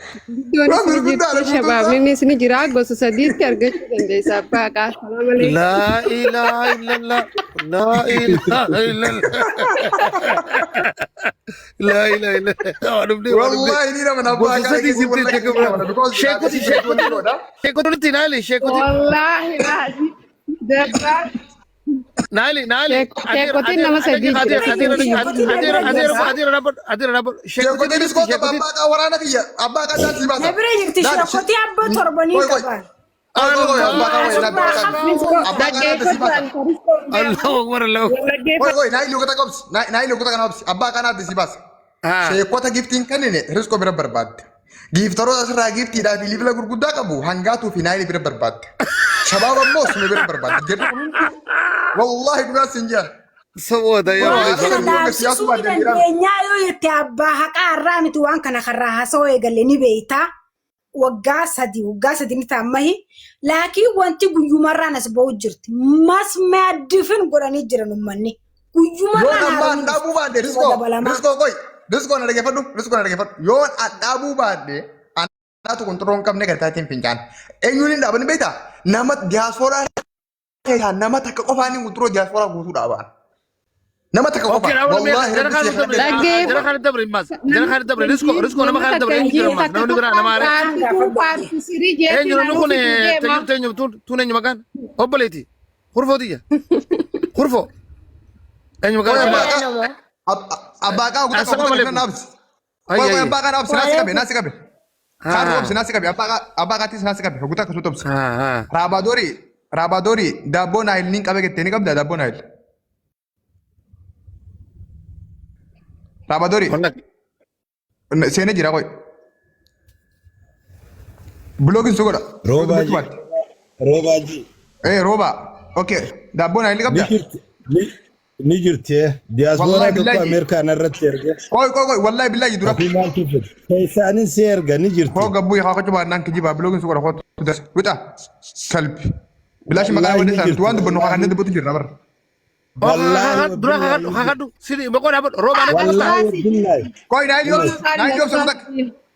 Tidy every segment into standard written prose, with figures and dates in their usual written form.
Iddoon Waan isin gurguddaadha jirtu guutuun isaa. shabaabni ni jira gosa sadiitti argachuu dandeessa abbaa haqaa. Salaam alaikum. Laa ilaaha illallah. Laa ilaaha illallah. Laa ilaaha illallah. Waan dhufne waan dhufne. Wallahi ni nama abbaa Gosa haqaa sadii eeguu siftee wallahi jechuudha. ni nama because Sheekoti asii biratti wanni sheekoti godha. sheekoti naali sheekoti Wallaahi laazim. Dabbaa naali naali sheekotiin nama sadii jira. Sheekotiin na bira jirti. Sheekotiin iskoo qaba abbaa haqaa waraana kiyya abbaa haqaa isaan sii baasa. Na bira jirti Laal sheekotii abbaa torbanii Qoy qoy. qaban. Qoy qoy qoy abbaa haqaa wayii laal abbaa haqaa naaf sii baasa. Allahu akbar Allahu akbar. Qoy qoy naayil yoggota qabsi naayil yoggota kana qabsi abbaa haqaa naaf sii baasa. Sheekota giftiin kennine riskoo bira barbaadde. Giiftaroota asirraa giftiidhaa fi libila gurguddaa qabu hangaatuu fi naayil bira barbaadde. Shabaaba immoo sume bira barbaadde. Jarri kun hunduu wallaahi dhugaa siin jedhan. Saboota yaa Waan wali kana Waan dhaabsisuu siyaasuu ni baadde jedhan. dandeenyaa yoo jette abbaa haqaa irraa miti waan kana karraa haasawaa eegalle ni beektaa. Waggaa 3 waggaa 3 ni taammahi. Laakiin wanti guyyumarraan as ba'u jirti. Masmaaddifin godhanii jiran uummanni. Yoon Guyyumarraan abbaan haaromni dhaabuu baadde dhufti. riskoo Dabalamaa. riskoo qoy riskoo na dhaggeeffadhu riskoo na dhaggeeffadhu yoon an dhaabuu baadde anaatu kunturoo hin qabne gartaatiin fincaan eenyuun hin dhaaban beektaa nama diyaaspooraa keessaa nama takka qofaan hin kunturoo diyaaspooraa guutuu dhaabaan nama takka Okay, qofaan raawwan mee wallaahi jara rabbi kana si dabre kadhadhe jara kana dabre immas jara kana dabre risko risko nama kana dabre eenyu jira ammas namni biraa nama haare eenyu namni kun teenyu teenyu tun tun eenyu maqaan obboleeti kurfoo tiyya kurfoo eenyu qoy maqaan abbaa ishee qaa abbaa qaa guutuu Assalaamu qabu alaikum. na obsi qoy Ayyi qoy ayyi abbaa qaa na obsi naasi qabe naasi qabe kaarru obsi haa naasi qabe abbaa qaatis naasi qabe guutuu akkasumas obsi haa haa raabaadorii raabaadorii daabboo naayil niin qabe jettee ni qabda daabboo naayil raabaadorii Wallah seenee jira qoy biloogiin su godha yoo Roobaa dubbachuu ji. baatte Roobaa ji. ee rooba okay daabboo naayil ni Ni qabda jirti. Ni ni jirti. Diyaaspooraa wallahi tokko billahi Ameerikaan irratti erge. qoy qoy qoy wallahi billahi dura Ofii maaltu fide? Keessaanin si erga ni jirti. koo gabbuu yaa qochu baannaan kijibaa biloogiin su godha kootu das wixa kalbi bilaashi maqaa Wallaahi wanni ni isaa jirti. waan dubbannu Wallaahi. kakannee dubbatu jirra bara Wallaahi dura wabillahi kakadhu ni jirti. kakadhu sidi boqoo dhaabadhu roobaa na qabata Wallaahi wabillahi. qoy naayil yoobs naayil yoobs tak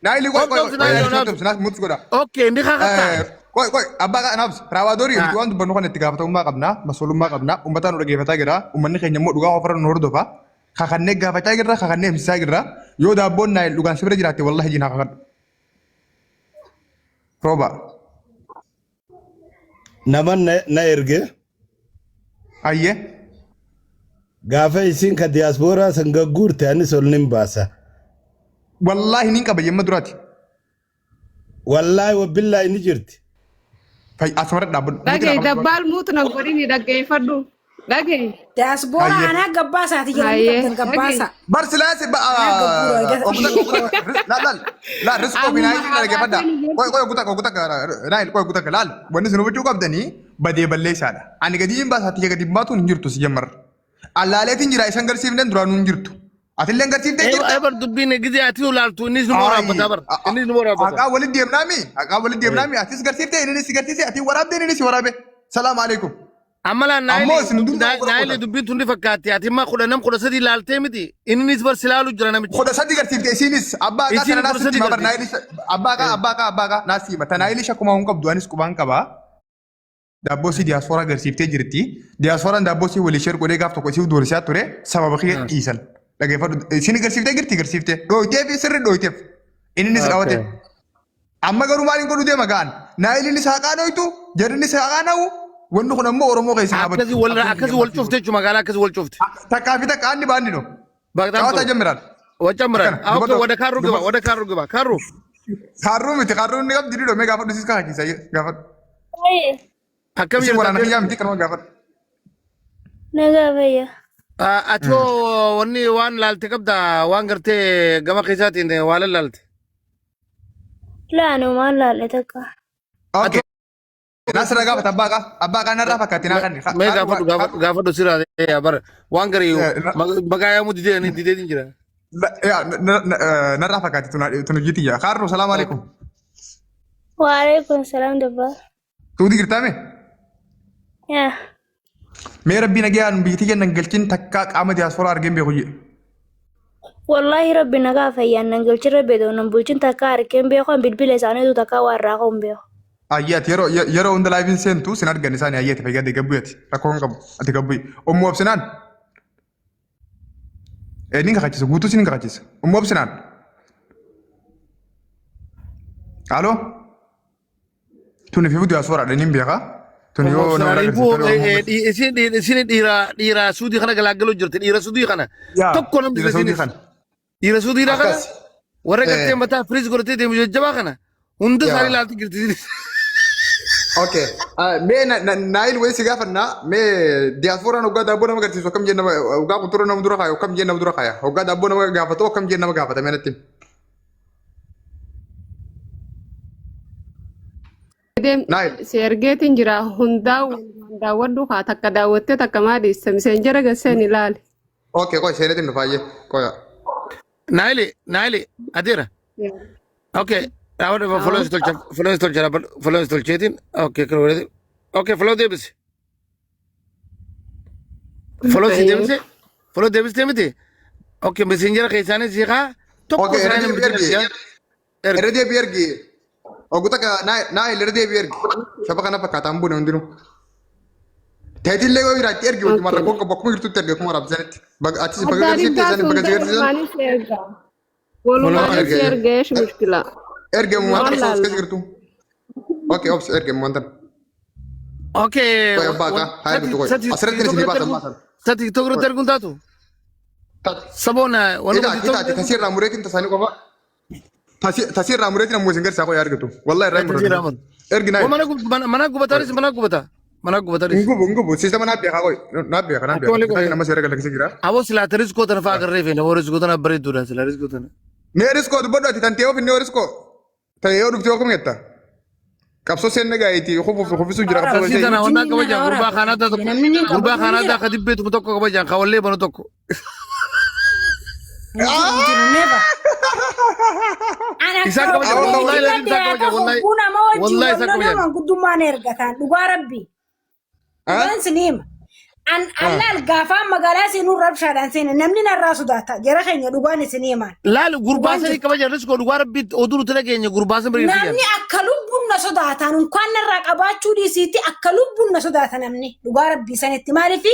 naayil qoy Obsi qoy obsi qoy naayil naayil obsi yoobs naas mutus godha okay ndi kakatta Qoy qoy abbaa kanaaf raawwaadorii nuti haa waan dubbannu kana itti gaafatamummaa qabna masoolummaa qabna uummataa nu dhageeffataa jira uummanni keenya immoo dhugaa ofirra nu hordofa kakannee gaafachaa jirra kakannee himsisaa jirra yoo daabboon naayil dhugaan si bira jiraatte wallahi jiin haa kakadhu rooba Nama na erge ayyee gaafa isiin ka diyaaspooraa san gagguurte anis ol nin baasa. wallahi nin qaba yemma duraati Wallaahi wabillahi ni jirti. Asumara dhaabbadhu muutii Dhagahi naa qabadhu dabbaal muutu nan godhini dhaggeeffadhu. Dhagahi. Diyaaspooraa ayyee anaa gabbaasaati jedhanii Hayyee qabdan dhagahi. gabbaasa. bar silaasi ba Anaa gabbuura oguta oguta laal laal laal riskoo fi Amma naayil na dhaggeeffadha habaatee nu qoy qoy oguta oguta naayil qoy oguta laal wanni isin hubachuu qabdanii badee balleessaadha ani gadi hin baasa ati gadi hin baatuun hin jirtu si jammar Allaaleetiin jira isan garsiifneen duraanuu hin jirtu. Atillee hin garsiiftee jirta. Ebar dubbiin gizee ati ulaaltu innis nu waraabbata bar. Innis nu waraabbata. Haqaa walitti deemnaami. Haqaa walitti deemnaami. Atis garsiiftee innis si garsiise ati waraabdee innis si waraabe. Salaam alaikum. Amma laan Ammoo isin hundumtuu obbola naayili gootan. dubbiin tun ni fakkaatti. Ati imma kudha nam 13 laaltee miti. Innis bar si laalu jira namichi. 13 garsiifte isiinis abbaa haqaa Isiin tana kudha naas sitti sadii hima bar garsiifte. naayili abbaa haqaa abbaa haqaa abbaa haqaa naas hima. Tanaayili shakkumaa hin qabdu anis qubaan qabaa. Daabboo sii diyaaspooraa agarsiiftee jirti. Diyaaspooraan daabboo sii walii sheer godhee gaaf tokko isiif doorsisaa ture sababa kiyya dhiisan. Dhageeffadhu. Isin agarsiiftee jirti agarsiiftee. Dhooyteef sirri dhooyteef. Innis qabate. Amma garuu maaliin godhu deema ga'an. Naayiliinis haqaa dhooytu jarrinis haqaa na'u. Wanni kun ammoo Oromoo keessa haa Akkasii baddu. wal akkasii wal cufte jechuudha magaalaa akkasii wal cufte. Takkaa fi takka aanni baanni no. Baaqtaan Cawaataa turu. jammiraan. Wacamran. Akkana. Ah, okay, Dubbadhu. wada kaarru giba, Dubbadhu. wada kaarru giba. Kaarru. Kaarruu miti kaarruu inni qabdi didoo mee gaafadhu sis kakachiisa gaafadhu. Baay'ee Akkam Isin jirta? waraana kiyyaa miti kanuma gaafadhu. nagaa fayya. Ati hoo wanni waan laalte qabda waan gartee gama keessaatiin waa lallaalte. Laanu maal laalle takka. Okay. Nasra gaafata abbaa qaa abbaa qaa narraa fakkaatti naa kanni. Mee gaafadhu gaafadhu gaafadhu siraa yaa bara waan garii maqaa yaamuu didee ani didee jira. Narraa fakkaatti tun hojii tiyya. Kaarru salaamu alaikum. Waalaikum salaam dabbaa. Tuuti jirtaame? Yaa. Mee rabbii nagayaan biyya tiyya nan galchin takkaa qaama diyaasporaa argeen beeku jedhe. Wallaahi rabbi nagaa fayyaan nan galchin rabbi ta'u nan bulchin takka harkeen beeku an bilbila isaaniitu takka waa irraa ka'uun beeku. Ayyaati yeroo yeroo hunda laayiviin seentu sin argan isaanii ayyaati fayyadde gabbu'eeti rakkoo hin qabu ati gabbu'i. Ummu Obsinaan. Ni kakachisa guutuu sin kakachisa. Ummu Obsinaan. Aloo. Tuni fi diyaasooraadha inni hin beekaa. Tuni yoo nama Isin isin dhiira dhiira suudii kana galaagaluu jirti dhiira suudii kana. Tokko namni dhiira suudii kana. Dhiira suudiidhaa kana warra gartee mataa firiis godhatee deemu jajjabaa kana hunda isaanii ilaalti jirti. Okay. Mee Naayil wayii si gaafannaa mee diyaaspooraan hoggaa daabboo nama agarsiisu akkam jee nama hoggaa qunxuroo nama dura kaaya akkam jee nama dura kaaya hoggaa daabboo nama gaafatu akkam jee nama gaafata mee natti himi. Naayil. Si ergeetiin jira hundaa daawwadhu haa takka daawwattee takka maa dhiiste miseenjera gasseen ilaali. Okay qoy seenetiin dhufaayyee qoya. Naayili Naayili adeera. Okay. Dhaabadhu follow si tolcha follow si tolcha dhaabbadhu follow si tolcheetiin okay kan walitti okay follow deebisi. Follow si deebise follow deebistee miti. Okay messenger keessaanis si kaa tokko Okay irra isaanii deebi namni ergi. ergi. Ergi. Irra deebi ergi. Oggu takka Naayil irra deebi ergi. Shaba kana fakkaataan buune hundinuu. Teetillee yoo jiraatti ergi wajjuma rakkoo qabu akkuma jirtutti ergi akkuma raabsanitti. Atis baga Adda garsiifte addaa isaan sun baga si garsiisan. walumaan si erga. Walumaan si erga eesh mushkila. Erge Waan wanta osoo laalla. keessa jirtu. Okay obs erge wanta. Okay. Qoy abbaa qaa haa ergitu qoy. Asirratti isin baasan baasan. Sa TikTok irratti arguun taatu. Saboon wanni Itaati kun TikTok itaati tasii irraa mureetiin tasaanii qofa. Tasii irraa mureetiin ammoo isin garsiisaa qoy argitu. Wallahi irraa hin Tasii irraa muratu. muru. Ergi naa. Mana gubataanis mana gubata. Mana gubatanis. Ngubu ngubu siistama naa beekaa qoy. Naa beekaa naa Akka walii beekaa. qoy. Nama seera galaksii jira. Aboo silaa riskoo tana fa'aa agarree feena. Aboo riskoo tana bareedduudha silaa riskoo tana. Mee riskoo dubbadhu ati tantee of inni riskoo. Ta'ee yoo dhuftee akkam jetta? Qabsoo seenna gaa'eeti kufuuf kufisuu jira qabsoo Tasii tana wannaa kabajaan gurbaa kaanaadaa tokko Namni ni qabu gurbaa ni kaanaadaa jira. ka dibbeetu tokko kabajaan ka wallee banu tokko. Hin jiru hin jiru never. Ana Isaan akka kabajan obboleetti wallahi laatiin isaan dhiyaata kabajan wallahi hogguu nama wajjin wallahi wal isaan lola kabajan. manguddummaan ergataan dhugaa rabbii. Dhugaan sin hima. An allaal gaafaan magaalaa seenuun rabshaadhaan seene namni narraa sodaata. Jara keenya dhugaan isin himaan. Laal gurbaa Dhugaan sanii jirtu. kabajan riskoo dhugaa rabbii oduu nuti dhageenya gurbaa san bira Namni akka lubbuun na sodaatan unkaan narraa qabaachuu dhiisiitti akka lubbuun na sodaata namni dhugaa rabbii sanitti maaliif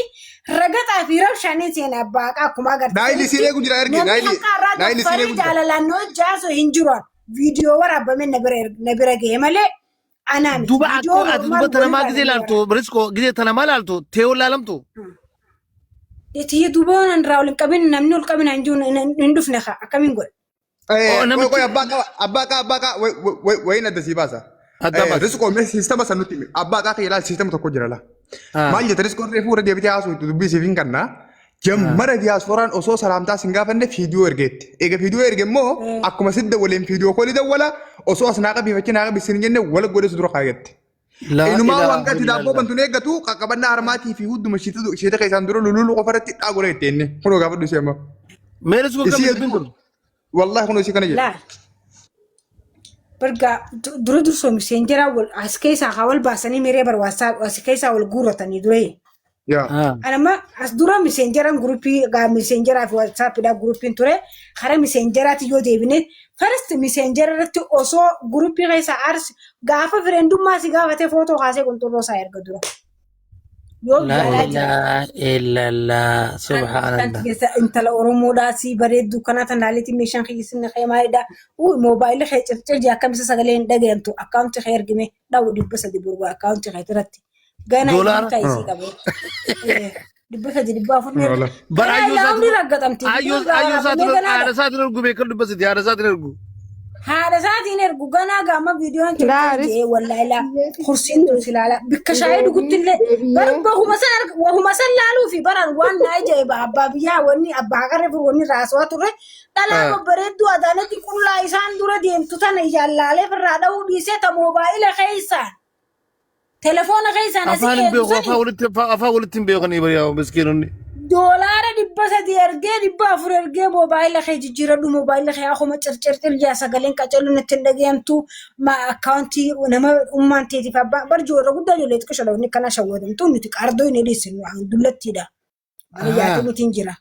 ragaxaa fi rabshaan hin seene abbaa haqaa akkuma Naayil isiin agartanitti eegu jira ergi namni naayil akka har'aa naayil isiin daffaree eegu jira. jaalalaan na hojjaasu hin jiru. Viidiyoo waraabame na bira gahe malee anaa miti. Duba Viidiyoo akka ati normaal duba tanamaa walirraa gizee namni laaltu waraaba. riskoo gizee tanamaa laaltu teewoo laalamtu. Tiyya duuba waan irraa ol hin qabin namni ol qabin hin jiru hin dhufne kaa akkamiin godha. Oo Qoy qoy namichi abbaa qaa abbaa qaa abbaa qaa wayin adda sii baasa. adda baasa. Riskoo mee siistama san nutti himi. Abbaa qaa kee ilaali siistama tokko jira laa. Maal jette riskoon reefuu irra deebitee haasoo itti dubbii siif hin kannaa. Jammara diyaaspooraan osoo salaamtaa sin gaafanne fiidiyoo ergeetti. Eega fiidiyoo erge immoo akkuma sidda waliin fiidiyoo koolii dawwala osoo as naa qabii fakkii naa qabii sin jenne wal godhe dura kaayette. Laa Inumaa waan ilaaha gati daabboo illallah. bantu hin eeggatu qaqqabannaa harmaatii fi hunduma isheeta keessaan dura lululu qofa irratti dhaa godhe itti inni. Kunoo gaafadhu ishee amma. Mee riskoo Isii kam hedduu dubbiin kun? wallahi kunoo isii kana jedhe. Laal. Barga dura dursoo miseenjeraa wal as keessaa haa wal baasanii miree barbaachisaa as keessaa wal guurratanii duree. Yaa. Anama as dura miseenjeraan guruppii gaa miseenjeraa fi waatsaappiidhaa guruppiin ture karaa miseenjeraatti yoo deebine first miseenjera irratti osoo guruppii keessa arsi gaafa fireendummaa si gaafatee footoo kaasee qunxurroo isaa erga dura. Yoo Laa jaalaa jira. ilaaha illallah Kan subhaanallah. keessa intala Oromoodhaa si bareeddu kana tanaaleetiin meeshaan kiyyisinni kee maalidha? Uu moobaayilli kee circir jee akkamisa sagalee hin dhagayamtu akkaawunti kee ergime dhawu 300 burgu akkaawunti kee irratti. Ganaa Doolaara. hiikaa isii qabu. 300 400 ni erga. Wala. Bara Ganaa ayyoo laamni isaatiin raggaxamti. ayyoo Viidiyoo ayyoo isaatiin waraabamee haadha ganaadha. isaatiin ergu beekan 300 haadha isaatiin ergu. Haadha isaatiin ergu ganaa gaama viidiyoon Laa circir jee wallaahi laa kursiin tun si laala bikka shaayii dhugutti illee deebiyyee bara wahuma san laaluu fi baran waan na ajaa'iba abbaa biyyaa wanni abbaa qarree furu wanni raaswaa turre dhalaa babbareedduu adaanetti qullaa isaan dura deemtu tana ijaan laalee firraa dha'uu dhiisee ta moobaayila keessaan telefoona keessaan asii Afaan hin eegu beeku sani afaan walitti afaan walitti hin beekanii bariyaa miskiinonni. Doolaara 300 ergee 400 ergee moobaayila kee jijjiiradhu moobaayila kee akkuma circircir jaa sagaleen qacaluun itti hin dhagayamtu ma akkaawuntii nama ummaan teetiif abbaa barjuu irra guddaa ijoollee xiqqoo shalawanni akkana shawwadamtu nuti qaardoo hin dhiyeessinu dullattiidha. Mana yaatee nuti hin jira.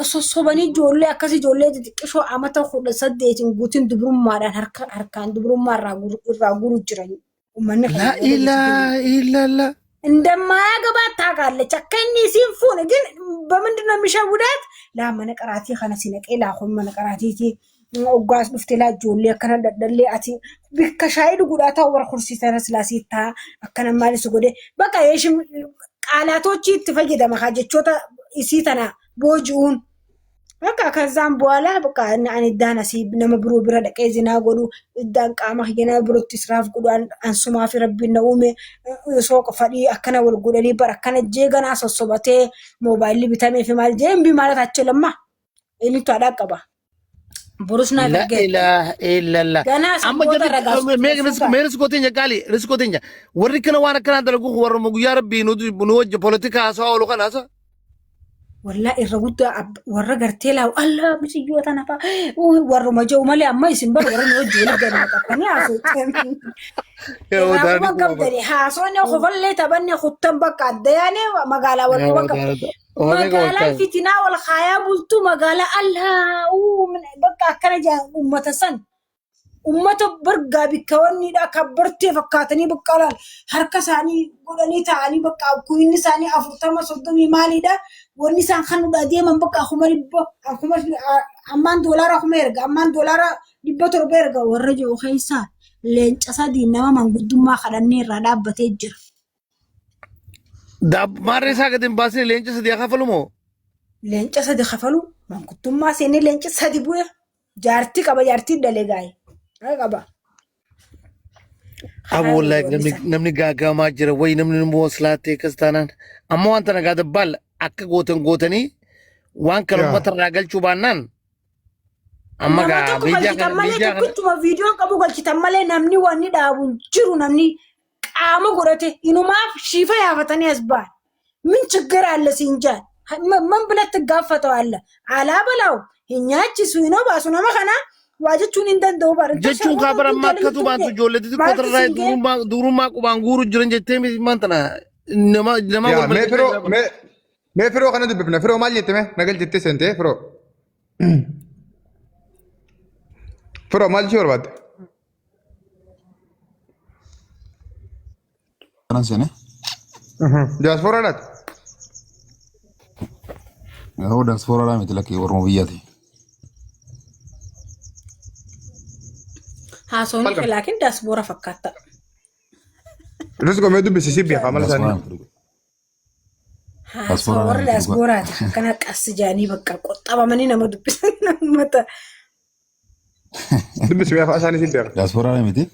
Sossobanii ijoollee akkas ijoollee xixiqqishoo amata 18n guutin dubrummaadhaan harka harkaan dubrummaa irraa guru irraa guru jiran uummanni La keenya ijoollee ilaha illallah. እንደማያገባት ታውቃለች። akka inni isiin fuune ግን በምንድን ነው የሚሸውዳት? laa mana qaraatii kana si naqee laa kun mana qaraatiiti oggaas dhuftee laa ijoollee akkana dhadhallee ati bikka shaayii dhuguudhaa ta'u warra horsiisan silaa sii ta'a akkana maalis godhe bakka yeeshim qaalaatochi itti fayyadama haa jechoota isii tana booji'uun bakka ከዛም በኋላ በቃ ani iddaan asii nama biroo bira dhaqee zinaa godhu iddaan qaama kiyya nama birootti israaf godhu ansumaa fi rabbiin na uume osoo fadhii akkana wal godhanii bara akkana jee ganaa sossobatee moobaayilli bitamee fi maal jee hin ማለት አችልማ inni haadhaa qaba. Borus naaf La ergee ilaha illallah. ganaa Amma sanboota jarri ragaa mee mee riskoo teenya qaali riskoo teenya warri kana waan akkanaa dalagu warra guyyaa rabbii nu wajji poolitikaa haasawaa oolu kana haasa. Wallaa irra guddaa warra gartee laawu allaa bisiyyoo tana fa'a warruma jiru malee amma isin bar warra nu wajji walitti gadi naqattanii haasoftan. Irraa quban qabdanii haasofne kofallee taphanne kuttan bakka adda yaane magaalaa wal quban qabda. Magaalaan fitinaa wal kaayaa bultu magaalaa allaa bakka akkana jaa uummata san. Uummata bargaa bikka wanniidha kabbartee fakkaatanii bakka laal harka isaanii godhanii taa'anii bakka kuyinni isaanii 40 30 maaliidha wanni isaan kan nudha deeman bakka 100,000 kuma ammaan doolaara 1000 erga ammaan doolaara 700 erga warra jiru keessaa leenca sadii nama manguddummaa kadhannee irraa dhaabbatee jira. Maarree isaa gadi hin baasine leenca sadii haa kafalu moo? Leenca sadi kafalu manguddummaa seenee leenca sadi bu'e jaartii qaba jaartii dhalee gaa'e qaba. Abu wallahi namni gaagamaa jira wayi namni nu waslaattee akkas taanaan amma waan tana gaa dabbaal akka gootan gootanii waan kana Yaa. uummata irraa galchuu baannaan amma Nama gaa tokko miidiyaa galchitan kana malee miidiyaa kana tokkichuma viidiyoon qabu galchitan malee namni wanni dhaabu hin jiru namni qaama godhate inumaaf shiifa yaafatanii as ba'an. ምን ችግር አለ ሲንጃል ምን ብለህ ትጋፈጠዋለህ? አላበላው hin nyaachisu hin obaasu nama kana waa jechuun hin danda'u bara. Jechuun kaa bara ammaa akkatu baantu ijoollee xixiqqoo Maaltu irraa siin ga'e? dubrummaa qubaan guuru jiran jettee miti maan tana nama nama Yaa wal mee malee firoo mee mee firoo kana dubbifna firoo maal jette mee nagal jettee seentee firoo. Firoo maal jechuu barbaadde? Kanan seene. Diyaaspoora laata? Yeroo diaspora miti lakkii warruma biyyaati. Haasawni Welcome. laakiin daasboora fakkaata. Riskoo mee dubbisi si beekaa mala Diaspora isaanii. miti dhuga. Haasawa Diaspora warra miti dhuga. daasbooraati akkana qassi jaanii bakka qoxxabamanii nama dubbisan uummata. Dubbisi mee afaan isaanii si beeka. Diaspora miti.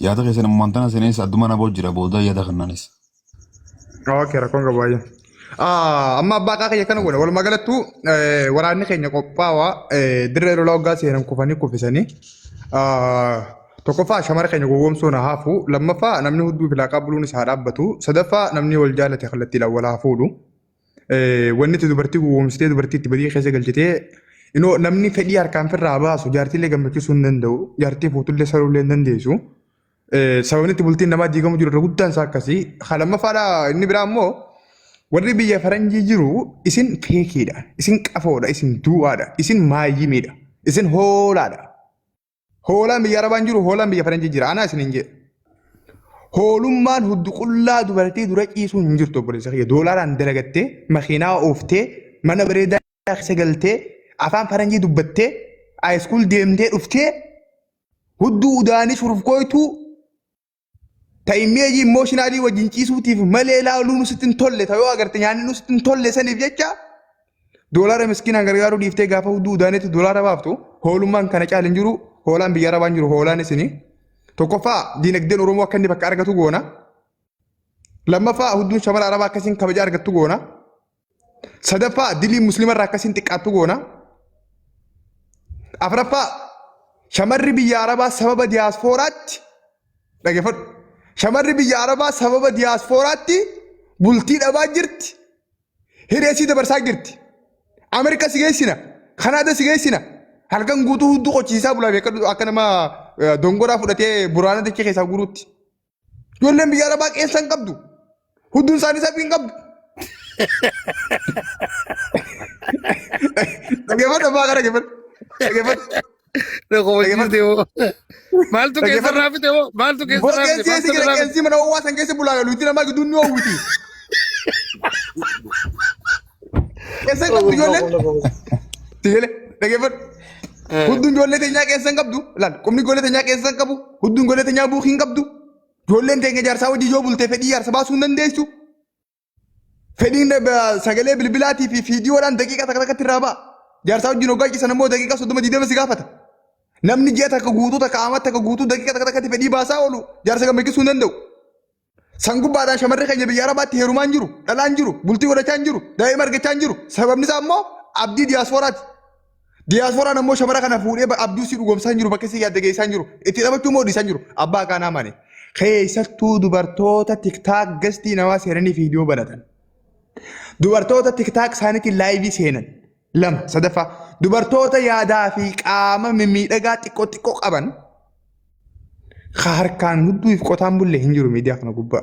Yaada keessan immoo tana seenes adduma na booda jira booda yaada kannaanis. Okay, rakkoon qabu baay'ee. Amma abbaa qaa kiyya kana godhe walumaa galattuu waraanni keenya qophaawaa dirree lolaa waggaa seenan kufanii kuffisanii tokkoffaa shamara keenya gowwoomsuun haa hafu lammaffaa namni hudduu filaaqaa buluun isaa dhaabbatu sadaffaa namni wal jaalate kallattiidhaan wal haa fuudhu. Wanni itti dubartii gowwoomsitee dubartii itti badii keessa galchitee inoo namni fedhii harkaan firraa baasu jaartiilee gammachiisuu hin danda'u jaartii fuutullee saruullee hin dandeessu. Sababni itti bultiin namaa diigamu jiru irra guddaan isaa akkasii. Lammaffaadha inni biraa immoo warri biyya faranjii jiru isin feekiidha, isin qafoodha, isin du'aadha, isin maayyimiidha, isin hoolaadha. Hoolaan biyya arabaan jiru hoolaan biyya faranjii jira anaa isin hin jedhe. Hoolummaan huddu qullaa dubartii dura ciisuu hin jirtu obboleessa kiyya. Doolaaraan dalagattee makiinaa ooftee mana bareedaa keessa galtee afaan faranjii dubbattee high school deemtee dhuftee hudduu udaanii shurufkooytuu ta image emotionally wajjin ciisuutiif malee laaluu sitti hin tolle ta yoo agarte nyaanni nu sitti hin tolle saniif jecha doolaara miskiinaan gargaaruu dhiiftee gaafa hudduu udaaneetti doolaara baaftu hoolummaan kana caala hin jiru hoolaan biyya arabaan jiru hoolaan isini tokkoffaa diinagdeen Oromoo akka inni bakka argatu goona lammaffaa hudduun shamara arabaa akkasiin kabaja argattu goona sadaffaa dilii musliimarraa akkasiin xiqqaattu goona afraffaa shamarri biyya arabaa sababa diyaaspooraatti dhaggeeffadhu. Shamarri biyya Arabaa sababa diyaaspooraatti bultii dhabaa jirti. Hireesii dabarsaa jirti. Ameerika si geessina. Kanaada si geessina. Halkan guutuu hudduu qochiisaa bulaa beekadhu akka nama dongoraa fudhatee buraana dachee keessaa guuruutti. Ijoolleen biyya Arabaa qeensa hin qabdu. Hudduun isaanii saphii hin qabdu. Dhaggeeffadhu abbaa kana dhaggeeffadhu. Dhaggeeffadhu. Dhaggeeffadhu. Hoo. Maaltu keessa raafite hoo? Maaltu keessa Boo raafite? qeensi Maaltu eessi raafite? qeensi mana ho'aa san keessa bulaa galuutti namaa gidduun ni ho'uuti. Qeensa hin qabdu ijoolleen. Tigeele dhaggeeffadhu. Hudduun ijoollee teenyaa qeensa hin qabdu. Laal qubni ijoollee teenyaa qeensa hin qabu. Hudduun ijoollee teenyaa buukii hin qabdu. Ijoolleen teenya jaarsaa wajjin yoo bultee fedhii jaarsa baasuu hin dandeessu. Fedhiin sagalee bilbilaatii fi fiidiyoodhaan daqiiqaa takka takkatti irraa ba'a. Jaarsaa wajjin hoggaa ciisan immoo daqiiqaa 30 20 si gaafata. Namni ji'a takka guutuu takka amata takka guutuu daqiiqaa takka takkatti fedhii baasaa oolu jaarsa gammachiisuu hin danda'u. San gubbaadhaan shamarri keenya biyya Arabaatti heerumaa hin jiru, dhalaa hin jiru, bultii godhachaa hin jiru, daa'ima argachaa hin jiru. Sababni isaa immoo abdii diyaaspooraati. Diyaaspooraan ammoo shamara kana fuudhee abduu si dhugoomsaa hin jiru, bakka si yaadde geessaa hin jiru, itti taphachuu immoo dhiisaa hin jiru. Abbaa akaanaa mane. Keessattuu dubartoota tiktaak gastii namaa seenanii viidiyoo banatan. Dubartoota tiktaak isaaniitiin laayivii seenan. Lama sadaffaa dubartoota yaadaa fi qaama mimmiidhagaa xiqqoo xiqqoo qaban ka harkaan hudduu if qotaan bulle hin jiru miidiyaa kana gubbaa.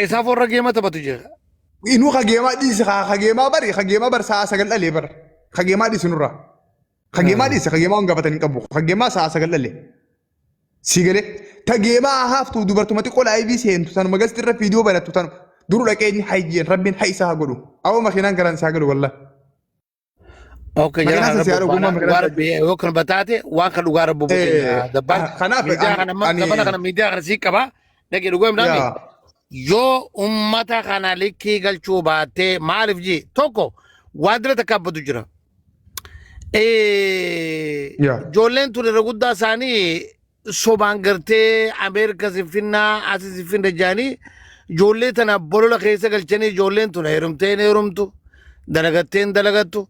Isaa forra geema taphatu jira. Inuu kageemaa dhiisi kaa kageemaa bari kageemaa bar sa'a 9 dhalee bar kageemaa dhiisi nurraa. Kageemaa dhiisi kageemaa waan gaafatan hin qabu kageemaa sa'a 9 dhalee. Si galee tageemaa haaftu dubartuma xiqqoo laayivii seentu tanuma gasti irra viidiyoo banattu tanuma duru dhaqee inni hayyeen rabbiin hay isaa haa godhu. Awwa makiinaan garaan isaa galu wallahi. Okay, jara Makiinaa kana san siyaara rabbu ogummaa baana makiinaa waan rabbi yoo kana bataate waan kan dhugaa rabbu buteenya. Dabbaan Kanaaf miidiyaa kana amma ani zabana kana miidiyaa kana sii qaba. Dhaqee dhugaa himnaami. yaa Yoo ummata kana likkii galchuu baattee maaliif jee tokko waan dira takka abbatu jira. Yaa Ijoolleen tun irra guddaa isaanii sobaan gartee Ameerika sinfinnaa asi sinfinna jaanii ijoollee tana bolola keessa galchanii ijoolleen tun heerumtee hin heerumtu dalagattee hin dalagattu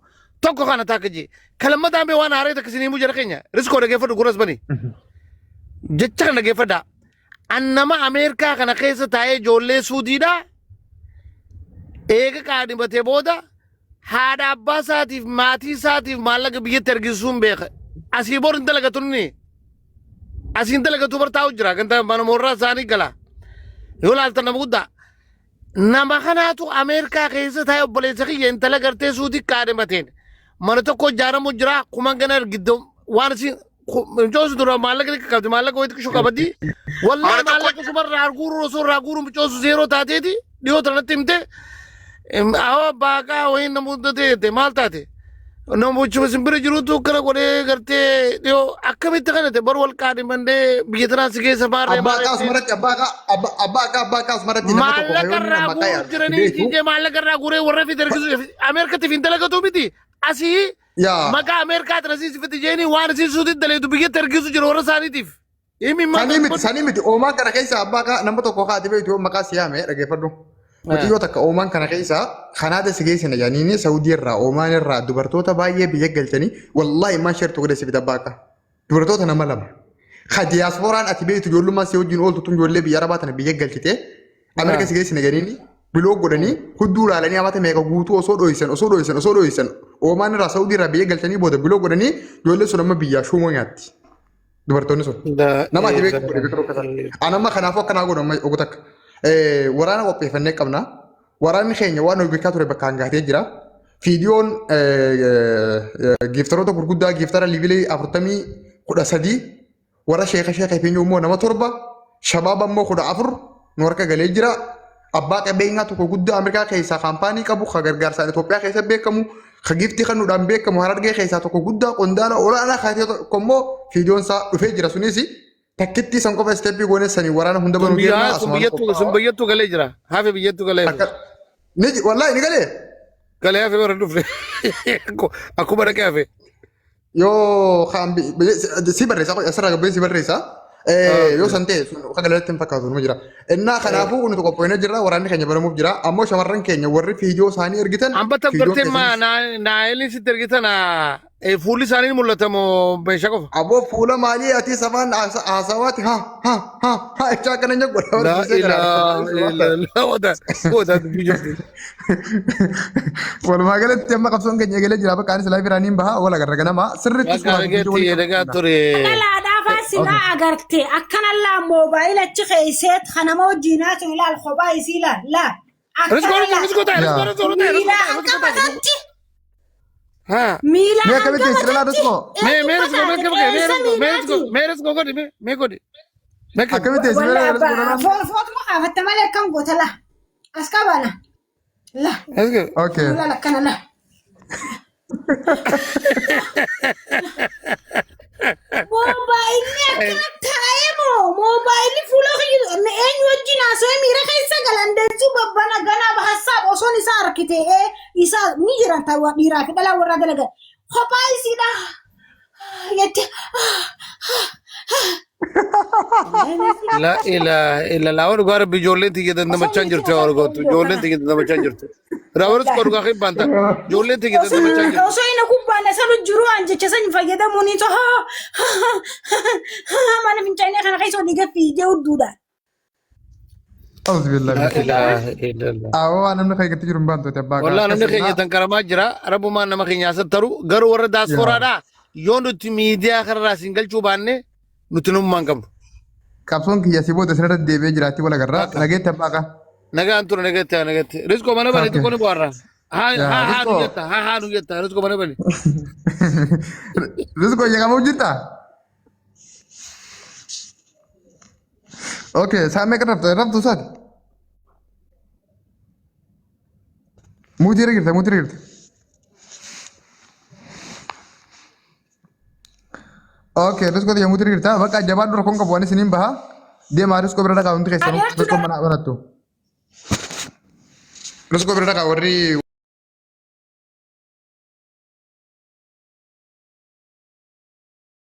tokko kana takka jee kalammataan bee waan haaree takka isin himuu jara keenya riskoo dhageeffadhu gurras bani jecha kana dhageeffadhaa an nama Ameerikaa kana keessa taa'ee ijoollee Suudiidhaa eega qaadhimatee booda haadha abbaa isaatiif maatii isaatiif maallaqa biyyatti ergisuun beeka. Asii bor hin dalagatu inni. Asii hin dalagatu bar taa'u jira. Ganda mana moorraa isaanii gala. Yoo laaltan nama guddaa. Nama kanaatu Ameerikaa keessa taa'ee obboleessa kiyya intala gartee suutii qaadhimateen mana tokko ijaaramu jira kuman gana ergiddo waan isin micoon dura maallaqa ni qabdi maallaqa wayii xiqqisho qabdi wallahi maallaqa sumarraa arguuru osoo irraa guuru micoon zeeroo taateeti dhiyoo tanatti himte awa baaqaa wayii namoota ta'e maal taate namoota isin bira jirutu akkana godhee gartee dhiyoo akkamitti kana ta'e bar wal qaadhimannee biyya tanaa si keessa maarree Abbaa maarree qaa asumarratti abbaa qaa abbaa qaa abbaa qaa asumarratti nama tokko maallaqa kayoonni irraa maqaa guuruu yaadu jiranii beeku. siinjee maallaqa irraa guuree warra fi ergisu Ameerikatti fi hin dalagatu miti asii Yaa. maqaa Ameerikaa tana siis fiti jeeni waan isiin suutiin daleetu biyyatti ergisu jiru warra isaaniitiif. Himi Sanii miti sanii miti oomaan kana keessa abbaa kaa nama tokko kaati beektu yoo maqaa si yaame dhaggeeffadhu. Mucayyoo takka oomaan kana keessa kanaada si geessina jedhaniini Saawudii irraa oomaan irraa dubartoota baay'ee biyya galchanii wallaahi maan sheertu godhe si fida abbaa kaa. Dubartoota nama lama. Ka diyaaspooraan ati beektu ijoollummaa si wajjin ooltu tun ijoollee biyya arabaa tana biyya galchitee Ameerika si geessina jedhanii biloo godhanii hudduu ilaalanii amata meeqa guutuu osoo dhohisan osoo dhohisan osoo dhohisan Oomaan irraa Saawudii irraa biyya galchanii booda biloo godhanii ijoollee sun amma biyyaa shuumoo nyaatti. Dubartoonni sun. Nama ati beektu godhe beektu akkasa. An amma kanaafuu akkanaa godhu amma ogu takka. Waraana qopheeffannee qabna. Waraanni keenya waan hojjechaa ture bakka hangaatee jira. Fiidiyoon giiftaroota gurguddaa giiftara liivilii 40 13 warra sheeka sheeka fi immoo nama torba shabaaba immoo 14 nu harka galee jira. Abbaa qabeenyaa tokko guddaa Ameerikaa keessaa kaampaanii qabu ka gargaarsaan Itoophiyaa keessa beekamu ka giftii kennuudhaan beekamu Harargee keessaa tokko guddaa qondaala olaanaa kaatee tokko immoo fiidiyoon isaa dhufee jira sunis takkitti san qofa isteeppii goonee sanii waraana hunda banuu deemna Sun asumaan biyyattuu sun qophaa'aa. biyyattuu galee jira. Hafe biyyattuu galee hafe. Akka ni wallaahi ni galee. Galee hafe warra dhufne. Akkuma dhaqee hafe. Yoo kaan si barreessa asirraa gabbee si barreessa. Yoo san ta'e sun akka galatti hin fakkaatu numa jira. Innaa kanaafuu nuti qophoofnee jirra waraanni keenya banamuuf jira. Ammoo shamarran keenya warri fiidiyoo isaanii ergitan Hambata fiidiyoon gartee ma keessanis naayiliin sitti ergitan fuulli isaanii ni mul'ata moo meeshaa qofa? Aboo fuula maalii ati safaan haasawaati ha ha ha ha jechaa akkana hin godha Laa barsiisee ilaaha jira. illallah wada wada dubbii jirti. Walumaa galatti amma qabsoon keenya eegalee jira bakka anis laayif irraa niin baha wal agarra ganama sirriitti Bakka suuraa fi viidiyoo argeetti waliin dhagaa qabna. ture. Dhalaadhaa faa silaa agarte akkanallaa moobaayila achi keeyseet kanama wajjiin haasa'u ilaal kophaa isii ilaal laal. Riskoo Akkana riskoo taa'e Yaa. riskoo riskoo taa'e Miila riskoo hanga taa'e riskoo mataatti. Haa. Miila Mee hanga akkamitti teessee laa mataatti. Riskoo? Mee mee riskoo mee Eenyu mee mee qeessa riskoo mee riskoo miilaati? mee riskoo godhi mee mee godhi. Mee kenni. Akkamitti teessee Walla laa Riskoo dhala? footuma kaafatte malee akkam goota la. As qabana. La. Riskoo. Okay. Fuula lakkana la. Moobaayilli akkana taa'ee moo moobaayilli fuula kiyya eenyu wajjin haasawee miira keessa galan deessuu babbana ganaa bahassaab osoon isaa harkite isaa ni jiran ta'uu dhiiraa fi dhalaa warraa dalagan kophaa isiidha jette. La ilaha illallah. Awwa dhugaa rabbi ijoolleen tiyya dandamachaa hin jirtu yaa wargoottu. Ijoolleen tiyya dandamachaa hin jirtu. Raawwa riskoo dhugaa hin baanta. Ijoolleen tiyya dandamachaa hin jirtu. Osoo inni gubbaan isa jiru an jecha san fayyadamuun ni toho mana fincaanii kana keessa olii gad fiigee hudduudhaan. Auzu billahi La min ilaha illallah. Awwa waan namni keenya jiru hin baantu ati abbaa Wallah namni keenya tan karamaa jira. Rabbumaan nama keenya asatti taru. Garuu warra daasporaadhaa yoo nuti miidiyaa kanarraa siin galchuu baanne nuti nummaan hin qabnu. Qabsoon kiyya si booda isinirra deebi'ee jiraatti wal agarra. Bakka. Nageetti abbaa qaa. Nagaan ture nagaatti haa nagaatti. Riskoo mana bane Okay. xiqqoo ni bohaarra. Haa Yaa, haa haa nu Riskoo. jetta haa haa nu jetta riskoo mana bane. Riskoo jedhamu jirta? Okay, saa meeqa rafta? Raftu isaati? Muutii irra jirta, muutii irra jirta. Okay, riskoo tiyya muutii irra jirta. Bakka jabaadhu rakkoon qabu waan isiniin baha. Deemaa riskoo bira dhaqaa hundi keessanuu. Adeertu Riskoo mana banattu. Riskoo bira dhaqaa warri